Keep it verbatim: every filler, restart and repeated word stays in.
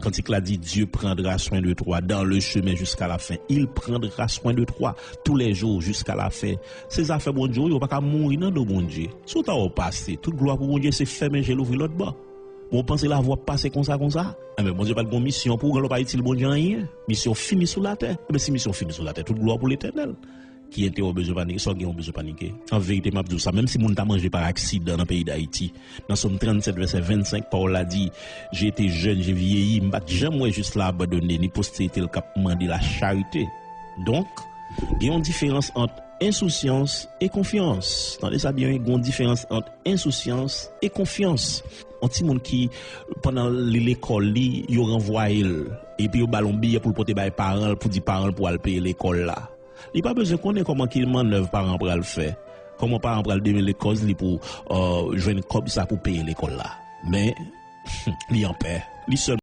Kantik la di, Dieu prendra soin de toi dans le chemin jusqu'à la fin. Il prendra soin de toi tous les jours jusqu'à la fin. Se zafè Bondye, ou pa ka mouri nan do Bondye. Si w ta wè w pase, tout glwa pou Bondye, se fèmen je l, ouvri lòt bò. Bon, w panse lavwa ap pase konsa, konsa? Enben, Bondye pa t gon misyon pou ou, lè w pa itil Bondye anyen. Misyon fini sou latè. Enben, si misyon fini sou latè, tout glwa pou Letènèl. Ki enterè w bezwen panike? Sa w gen w bezwen panike? An verite, m ap di w sa, menm si moun ta manje pa aksidan nan peyi Dayiti, nan Sòm trannsèt, vèsè vennsenk, pawòl la di, J'ai été jeune, j'ai vieilli, m pa t janm wè jis la abandone, ni posterite l k ap mande lacharite. Donk, gen yon diferans ant ensousyans e konfyans. Tande sa byen, wi, gen yon diferans ant ensousyans e konfyans. Yon timoun ki, pandan li lekòl li, yo ranvwaye l, epi yo ba l yon biyè pou l pote bay paran l, pou di paran l pou al peye lekòl la. Li pa bezwen konnen kòman ki mannèv paran pral fè, kòman paran pral demele kòz li pou uh, jwenn kòb sa pou peye lekòl la. Men, li anpè. Li sèl